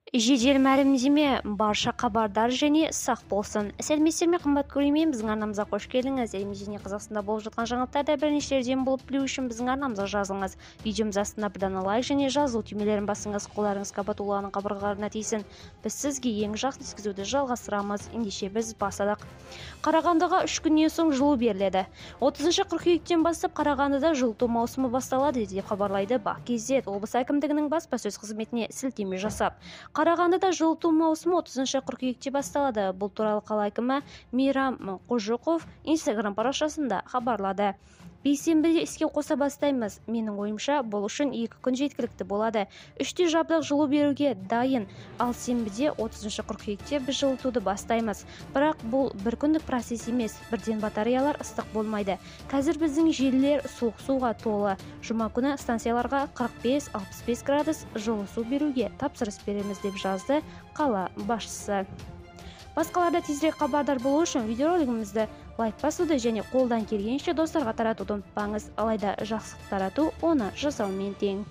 Жедел мәлімдеме, барша хабардар және сақ болсын. Сәлеметсіздер ме, қымбат көрермен, біздің арнамызға қош келдіңіз. Еліміз және Қазақстанда болып жатқан жаңалықтарды біріншілерден болып білу үшін біздің арнамызға жазылыңыз. Видеомыз астына бір дана лайк және жазылу түймелерін басыңыз. Қолдарыңыз Кабатулланың қабырғаларына тисін. Біз сізге ең жақсы жеткізуді жалғастырамыз. Ендеше біз бастадық. Қарағандыға 3 күннен соң жылу беріледі. 30 қыркүйектен бастап Қарағандыда жылыту маусымы басталады деп хабарлайды Бақ.kz облыс әкімдігінің баспасөз қызметіне сілтеме жасап. Қарағандыда жылыту маусымы 30 қыркүйекте басталады. Бұл туралы қала әкімі Мейрам Қожықов Инстаграм парақшасында хабарлады. Бейсенбіде іске қоса бастаймыз. Менің ойымша, бұл үшін 2 күн жеткілікті болады. 3-те жабдық жылу беруге дайын. Ал сенбіде 30 қыркүйекте біз жылытуды бастаймыз. Бірақ бұл бір күндік процесс емес. Бірден батареялар ыстық болмайды. Қазір біздің желілер суық суға толы. Жұма күні станцияларға 45-65 градус жылы су беруге тапсырыс береміз деп жазды қала басшысы. Басқаларда тезірек хабардар болу үшін видеоролигімізді лайк басуды және қолдан келгенше достарға таратуды ұмытпаңыз. Алайда жақсылық тарату оны жасаумен тең.